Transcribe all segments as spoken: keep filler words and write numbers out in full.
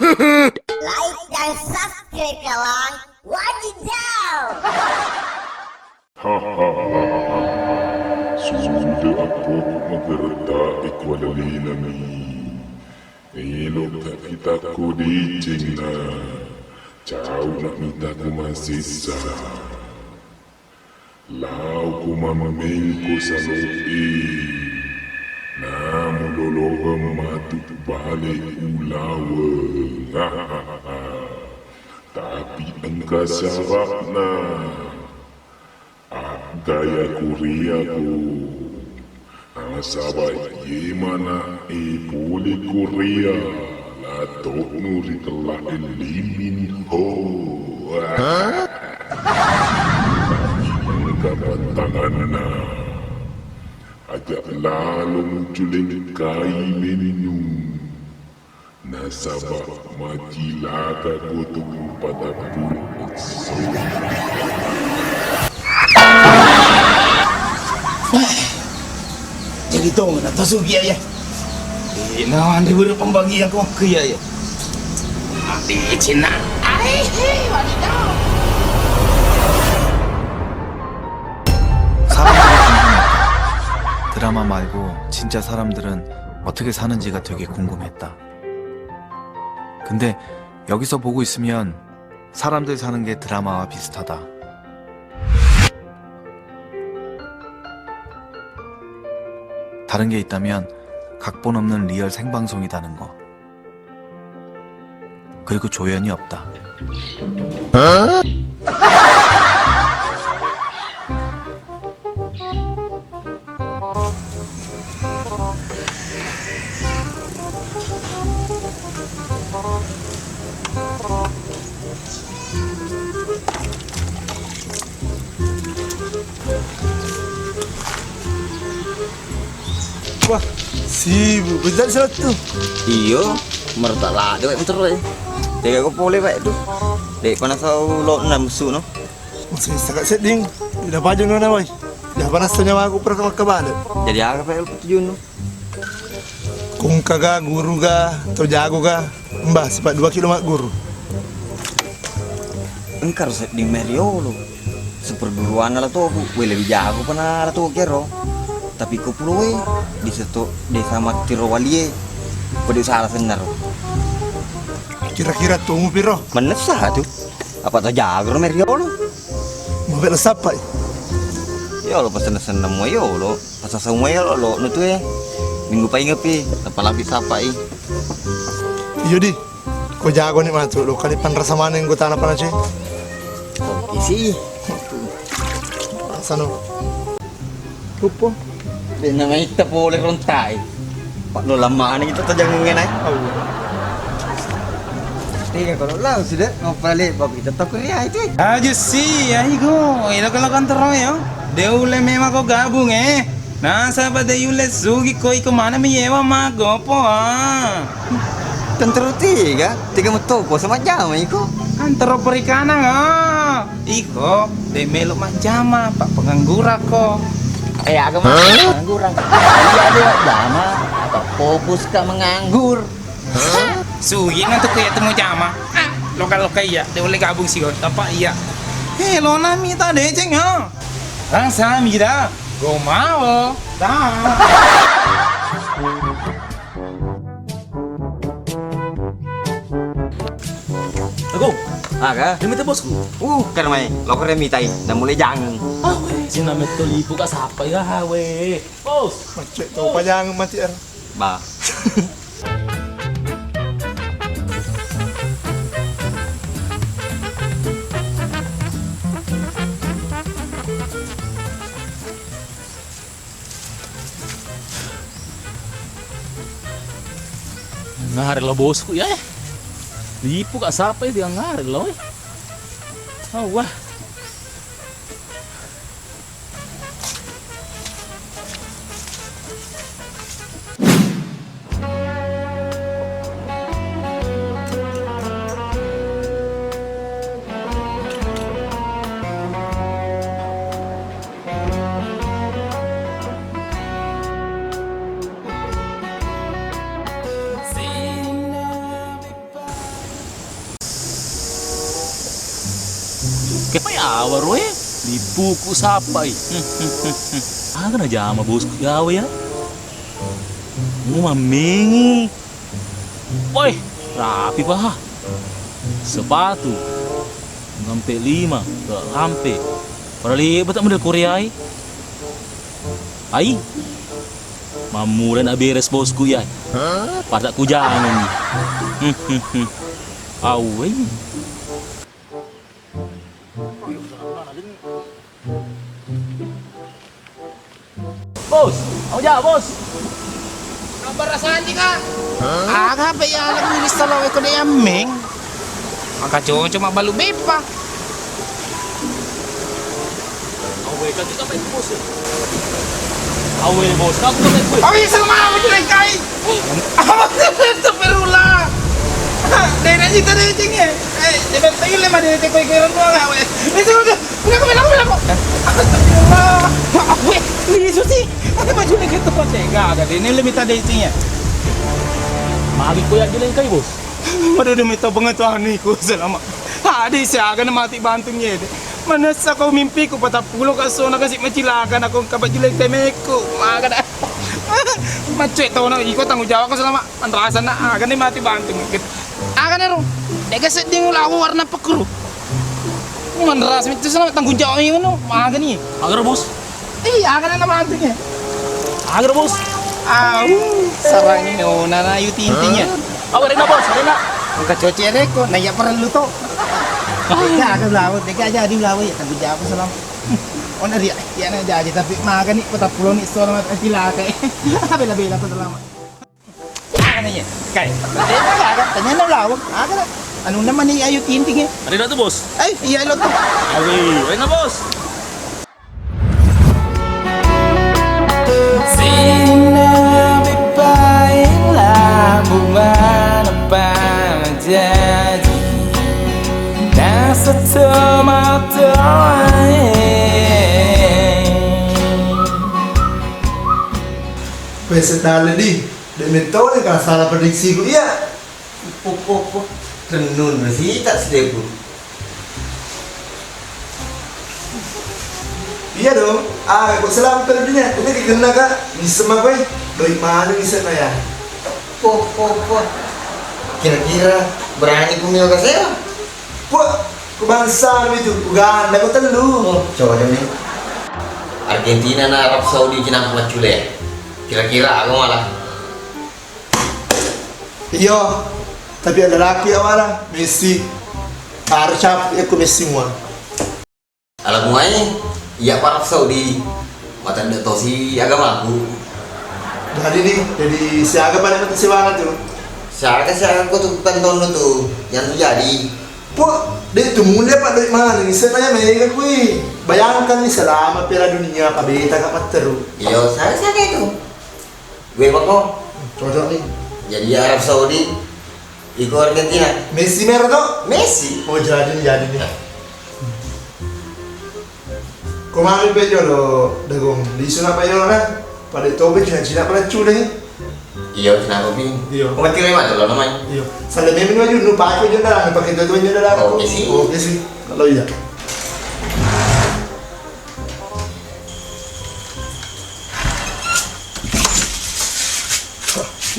Like dan subscribe kawan. Wadidaw. Hahaha. Sudah apok magerta ikualalinami. Elokka kita ko decenna. Cau nak mita ko masessa. Lao ko mammengko salo'e, namuloloheng matu bale ulaweng. Tapi engka syaratna, aggaya koreako. Nasaba iye mana'e pole Korea, lato'nu ritella Lee Min Ho. Engka pantanganna, aja lalo muculeng kai mennu. Nasaba macilaka ko tu patappulo esso. Jadi to na to sugi ya. Eh, na anre buru pembagian ko ke ya ya. Mati cina. Ai he wadidaw. 사람들이 궁금했다. 드라마 말고 진짜 사람들은 어떻게 사는지가 되게 궁금했다. 근데 여기서 보고 있으면 사람들 사는 게 드라마와 비슷하다. 다른 게 있다면 각본 없는 리얼 생방송이다는 거. 그리고 조연이 없다. Wah, sibuk betul satu. Iyo, merta lade wae motor wae. Tega ko pole wae tu. Dek panas au lo enam su no. Masih sekat sedding. Tidak pajang nona wae. Dah panas nyawaku pertama kebalik. Jadi aga pe tujuanmu? Kungka ga, guru ga, to jago ga, mbah sipa dua kilo magguru. Engka ro sedding meriolo. Seperguruanna la toku, we lebih jago pana la toku kero. Tapi ko puloe, di seto desa mattiro walie, pede usala sennaro. Kira-kira tumu piro? Mennessa tu. Apa to jago ro meriolo? Mau bela sapa? Yolo pasenna-senna mo yolo. Pasasau mai lo, lo, nu tu e. Minggu paingepi, tapalapi sapai. Iyo di, ko jago ni matu, lo kali panrasa maneng go tana panace. Isi. Asano. Rupo. Dena maitta pole rontai. Pak lo lamane kita tajang ngenai. Tiga kalau lau sudah, mau balik, babi tetap kuliah itu. Aja sih, ya iko, ilo kalau kantor ya. De ulle memang ko gabung eh. Nasaba de ulle sugi ko iko mana mi yewa magopo ah. Tentara tiga, tiga metoko sama jama iko. Antara perikanan ah. Iko de melo majama pak pengangguran ko. Eh aga mah pengangguran. Iya de jama apa fokus ka menganggur. Sugi na tu kuya temu jama. Ah, loka-loka iya, de ulle gabung sih kau. Apa iya? Eh, lona mita deceng ha. Rasa mida, go mau. Dah. Agung, aga? Ini mita bosku. Uh, kan mai, lo keren mitai, dan mulai jangan. Ah, weh, sina metto lipu ka sapa ya, weh. Bos. Macet tuh, pajangan mati er. Ba. Ngare lo bosku ya eh. Lipu ka sapa ya dia ngare lo eh. Oh wah. Kepai awaro e, lippuku sappai. Aga najama bosku yawa ya? Mu mammengi. Woi, rapi paha. Sepatu. Ngampe lima, ke lampe. Pada libat tak model Korea e. Ai. Mammula na beres bosku ya. Pada kujangan. Awwe. Bos, mau ja bos. Kabar rasanya kak? Aga pe ya lagi nulis salah ko de ammeng. Maka cocok ma balu beppa. Awwe, kan kita main bos ya. Awwe bos, kamu tuh main bos. Oh iya, selamat, Bos Lengkai. Astagfirullah. Dene cita de cing e. Eh, de betta ile ma de te koi koi renno la we. Itu udah, udah aku bilang, bilang kok. Astagfirullah. Weh, ini susi. Ada baju lagi tuh kok tega, ada dene le mita de cing e. Magi ko ya Bos Lengkai bos. Waduh, demi tau pengetahuan iku selama. Adi siaga na mati bantung yede. Manessa ko mimpiku patappulo ka sona kasi macilaka na ko kaba jileng temeku. Maga da. Macet tau na iko tanggung jawab ko selama. Manrasa na aga ni mati bantung. Aga na ro. Dega sedding ulawa warna pekuru. Manrasa itu selama tanggung jawab ini no. Maga ni. Aga ro bos. Iya, aga na mantunya. Aga ro bos. Au, sarangnya ona na Ayu Ting Ting ya. Au, arena bos, arena. Engka coci areko, na iya perlu to. Deka aga belawo, deka aja di belawo ya, tapi jago salam. Ona ria, ya na jaji tapi maga ni kota pulau ni sono mati cilaka. Bela-bela to lama. Aga nanya? Kai. Aga, tanya na lawang. Aga. Anu nama ni Ayu Ting Ting e. Ada tu bos. Eh, iya lo tu. Awi, ada bos. Sina bipaila bumana pajaji. Nasa tomato ae. Wes, dale di. De' metto ni ka salah prediksiku iya. Pokok-pokok tennun sita sedepu. Iya dong. Ah, kok salah prediksinya? Ini dikenal kak. Bisa mah kue. Doi mana bisa ya? Poh, poh, poh. Kira-kira berani pun mio kasera? Wah, ku bangsa itu, Uganda ku tellu. Oh, coba deh nih. Argentina na Arab Saudi cinang maccule. Kira-kira aku malah. Iyo, tapi ada laki awala Messi. Harus cap ya ku Messi mua. Ala muai, iya pa Arab Saudi. Matedde tosi agamaku. Jadi nih, jadi siaga pada mati siwana tu. Siaga siaga ko tu kan tono tu, yang tu jadi. Puh, de' tu mulia pak doi mana ni, senaya mega kui. Bayangkan ni selama Piala Dunia, pa beta ka patteru. Iyo, saya saya itu. Gue bako. Cocok ni. Jadi Arab Saudi, iko Argentina. Messi mero to? Messi. Oh jadi ni, jadi ni. Ko mami pe jolo dagong lisu na pa jolo na. Pada tobe cina-cina pala cule. Iyo, kenapa pi? Iyo. Ko mati lewat jolo namai. Iyo. Sale memi waju nu pakai jenda, nu pakai jenda. Oke sih. Oke sih. Kalau iya.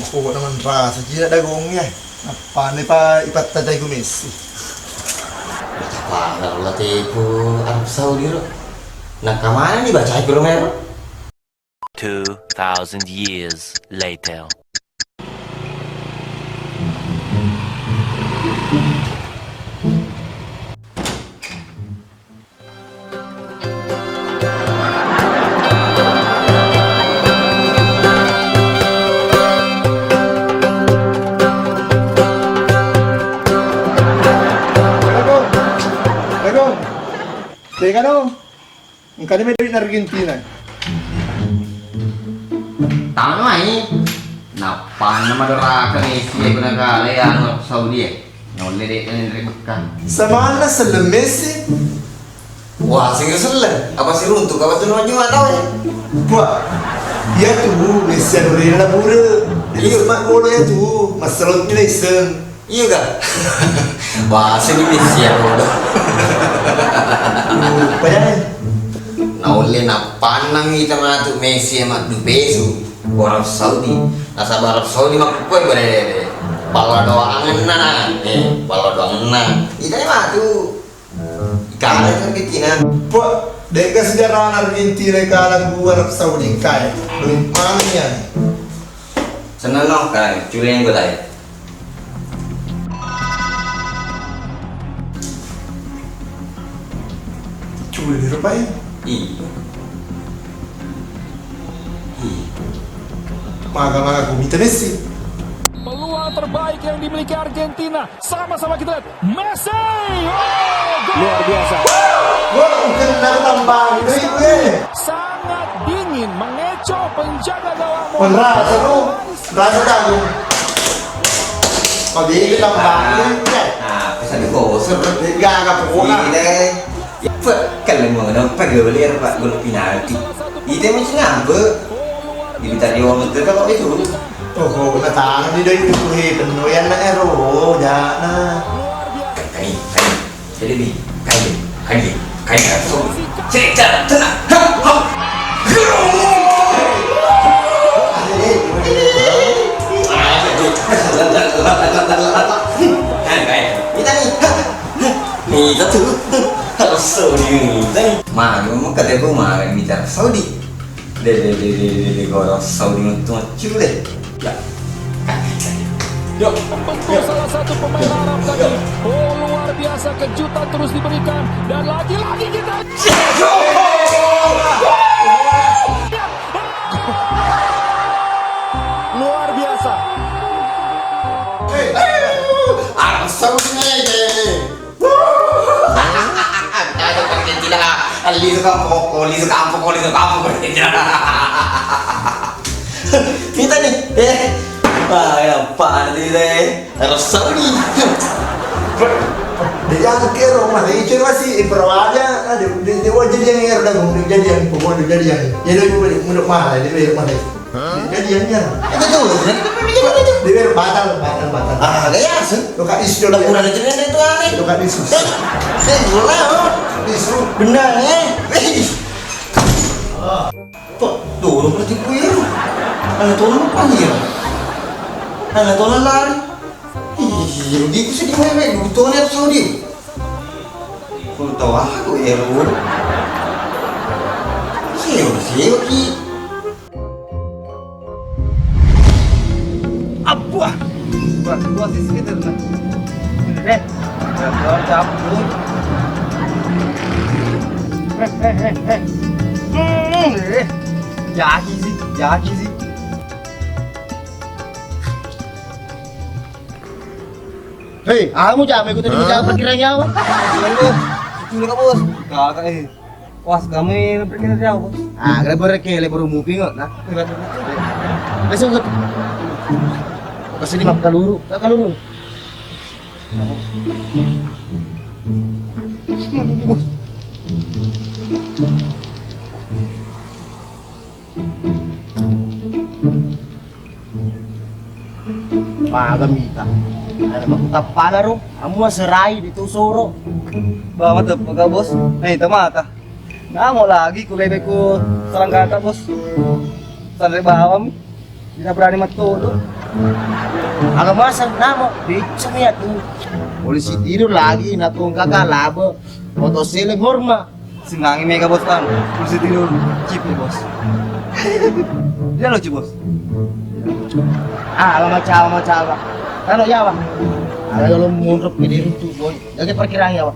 Ko naman rasa cina dagong ya. Apa ni pa ipatta jago Messi. Apa Allah tepu Arab Saudi ro. Nah, kemana nih baca Romero? Two thousand years later. Assalamualaikum. Assalamualaikum. Tega dong. Engkana mi doi'na Argentina. Tama mai. Nappanna madoraka Messi e guna kale anu Saudi e. Nolle de' naleng ri Mekka. Samanna selleng Messi. Wah, sing selleng. Apa siruntuk? Apa tu nama jua tau ya? Wah. Iya tu Messi anu rela pura. Iya. Sepak bola ya tu. Masalot ni lesson. Iya ga? Wah, sini Messi ya bola. Naulle nappannang ita matu Messi e maddupesu ku Arab Saudi. Nasaba Arab Saudi makkukkoe berede. Palla doangenna na. Eh, palla doangenna. Ita matu. Ikala itu Argentina. Po, de'ga sejarah Argentina ikala ku Arab Saudi kae. Belum mana ya? Seneng no, kan, curing gue tadi. Cuma di rupa ini. Iya. Iya. Maga-maga gumita Messi. Peluang terbaik yang dimiliki Argentina. Sama-sama kita lihat. Messi. Oh, gol. Luar biasa. Gol, kena tambah. Sangat dingin, mengecoh penjaga gawang. Merasa tuh. Rasa jago. Pabili tambah. Nah, pesan gosor. Gak, gak pernah. Ini deh. Ya, pe-, kalau mau nonton gol ya, Pak, gol penalti. Itu masih ngambek. Di Bintang Dewa Muter kalau itu. Oh, kok kena tangan di dari itu, he, penuh ya, nak, ero, jana. Kai, kai. Jadi, Bi, kai, kai, kai, kai. Cek, cek, tenang. Hap, hap. Kai, kai. Kita nih. Mita tu. Harus Saudi mita nih. Manu, mau kata gue mah mita Saudi. De, de, de, de, de, de, gua Saudi untung cule. Ya. Yuk. Betul, salah satu pemain Arab tadi. Oh, luar biasa, kejutan terus diberikan. Dan lagi-lagi kita luar biasa. Arab Saudi nih. Ada Argentina. Lisu kampoko, lisu kampoko, lisu kampoko, Argentina. Kita nih, eh. Wah, ya, apa nih, eh? Arab Saudi. Dia kira rumah, dia cuma sih, eh, perawaja, ah, dia, dia, dia wajah dia yang ada, dia jadi yang, pokoknya dia jadi yang. Jadi, dia menurut mana, dia menurut mana? Jadi, iya, iya. Itu tuh, jadi, dia bilang batal, batal, batal. Ah, gak ya, sih. Lo kak isu, udah kurang aja nih itu aneh. Lo kak isu. Eh, eh, boleh, oh. Isu. Benar, eh. Eh. Kok dulu berarti gue ya? Anak tolong apa nih ya? Anak tolong lari. Iya, gitu sih di mana? Butuhnya apa Saudi? Kau tahu aku ya, Rul? Sewa, sewa ki. Abuah. Berat gua sih sekitar lah. Eh, berat gua campur. Eh, eh, eh, eh. Hmm, eh. Jaki sih, jaki sih. Hei, kamu jangan ikut ini, jangan perkiraan nyawa. Bos, itu Kak Bos. Kakak, eh. Wah, kami pergi dari jauh, Bos. Ah, kalian pergi, kalian baru mau pingot, nah. Besok, besok. Kasih lima kaluru, tak kaluru. Maga mita. Ada makutappana ro, amua serai di tu soro. Ba, mate pega, Bos. Eh, tamata. Namo lagi ku bebe ku saranggata, Bos. Sanre bawang. Tidak berani mattodo. Aga masa namo, bicca mi atu. Polisi tidur lagi, na tongkaka labo. Foto seleng horma. Singangi mega, Bos, kan. Polisi tidur. Cip nih, Bos. Dia lucu, Bos. Ah, ala macawa, macawa. Kalau ya, Bang. Ala kalau mundur ke diri tuh, Boy. Jaga perkiraan ya, Bang.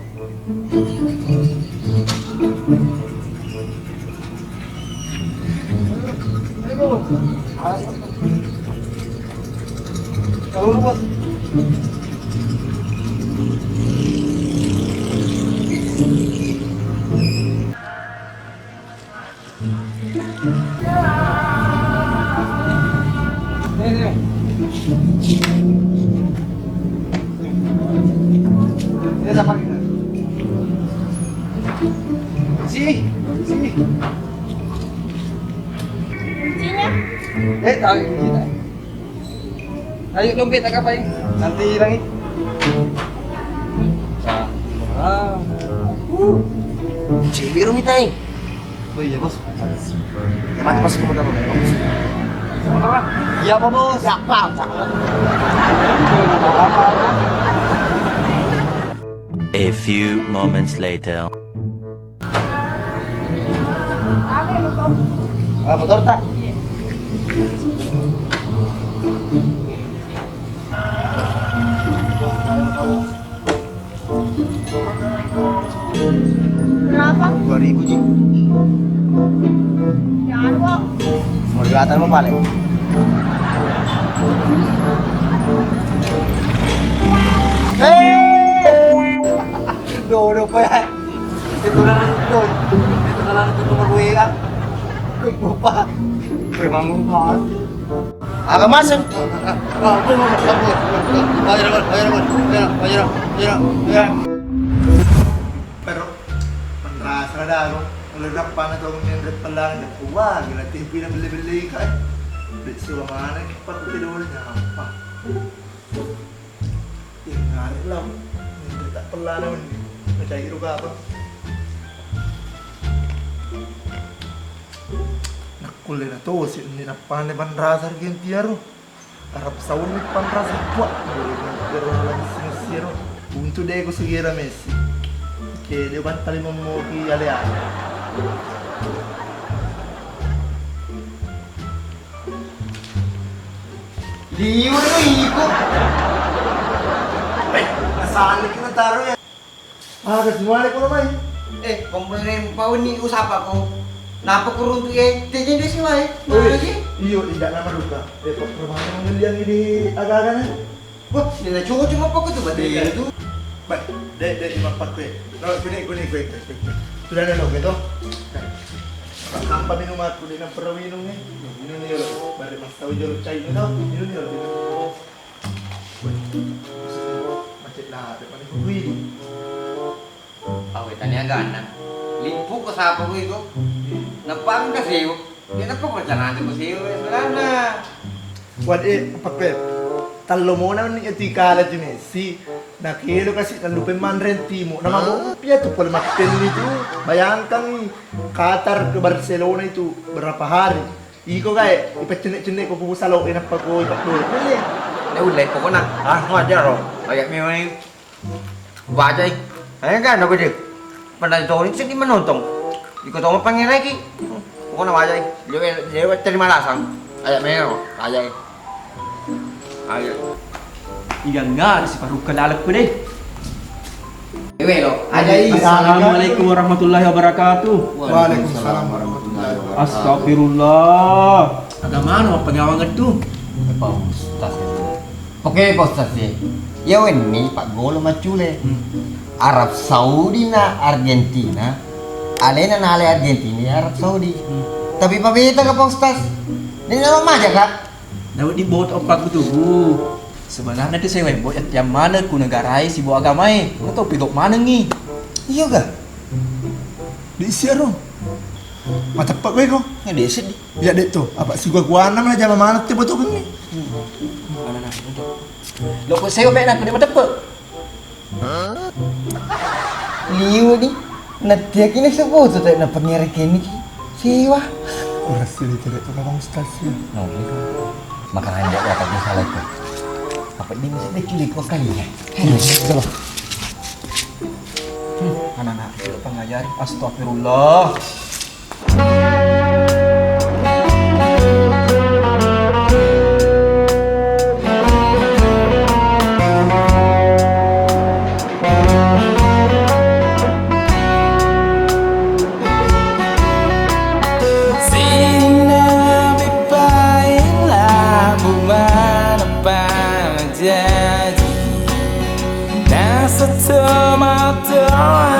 Sini, sini. Kuncinya? Eh, tahu kuncinya. Ayo, dompet tak apa ini? Nanti hilang itu. Ah. Uh. Cewek ro mitai. Oh iya, Bos. Ya, mati, Bos, kamu tahu. Iya, Pak Bos. Ya, Pak. A few moments later. Ah, motor tak? Berapa? Dua ribu, Ji. Jangan, Wak. Mau dibatal mau paling? Eh! Dodo, Pak. Itu kan, itu kan nomor W A. Lupa. Memang lupa. Aga masuk. Ayo, ayo, ayo, ayo, ayo, ayo. Pero, menrasa ada aku. Kalau dapat na tong yang depan lah, wah, gila, tipu na beli-beli kai. Beli suara mana, cepat beli dulu, nyapa. Iya, ngarek lah. Minta tak pella na wenni. Percaya itu ke apa? Nakkulle na tosi ni nappane panrasa genti aro. Arab Saudi panrasa kuat. Ero lagi sing siro. Untuk deko segera Messi. Oke, dia bantali memoki ale-ale. Liwe iko. Eh, asal kita taruh ya. Ah, kasih mana kalau main? Eh, komponen pau ni usapa ko. Napa kuruntu e? Tanya dia sih wae. Oh, iya. Mana sih? Iyo, tidak nama duka. Eh, permainan ngelian ini agak-agak nih. Wah, nila cocok apa ko tu baterai itu? Baik, dek, dek, lima empat kue. No, kune, kune, kue, kue, kue, kue. Sudah ada lo, gitu? Nah, tanpa minum aku, dia nak pernah minum nih. Minum nih, lo. Bari mas tahu jolo cai itu, minum nih, lo. Wih, macet lah, depan itu, wih. Awe tania ganna. Lippu ko sapa ko iko? Nappa engka sewo. Dia nappa ko carana ko sewo, eh, sebenarnya. Wat, eh, apa, Pep? Tallo mona ni eti kala ji Messi. Nakelo kasi tallupe manre timu. Nama mo pia tu pole matten itu. Bayangkan Qatar ke Barcelona itu berapa hari? Iko kae, ipecenne-cenne ko pupu salo, enappa ko ipaddolo. Kulle. Ne ulle, pokokna, ah, wajar ro. Kayak memang Wajai. Ayo kan aku je. Pernah toni seddi manontong. Iko tong pangereki. Pokokna wajai. Lewe, lewe terima lasang. Ayo mero, wajai. Ayo. Iga ngara si parukka lalekku deh. Lewe lo. Wajai. Assalamualaikum warahmatullahi wabarakatuh. Waalaikumsalam warahmatullahi wabarakatuh. Astagfirullah. Agamanu apa gawang itu? Pak Ustaz itu. Oke, Pak Ustaz, ya. Iya wenni paggolo maccule. Hmm. Arab Saudi na Argentina, alena nale Argentina ya Arab Saudi. Hmm. Tapi pabeta ka Pak Ustaz? Ini nama maja ka? Daud di bot opak betul. Sebenarnya tu saya wembo yang mana ku negara e sibu agama e. Kau tahu pidok mana ngi? Iya ga? Di siaro. Mateppa koe ko. Nggak di sedih. Iya, dek, to. Apa sigua-guana mana jama maneng te botokengngi? Mana nasi itu? Lo ko sewa bek nak kena matepe. Liu ni. Natia kini sebutu tak nak pengere kini ki. Sewa. Kurasi ni tidak tu orang ustaz ya. No, gitu. Makanan dia apa misalnya itu? Apa ini mesti dia curi kok kali ya? Hei, coba. Hmm, anak-anak itu pengajari. Astagfirullah. Sininna beppae labu maneppa jaji. Nasatto matoa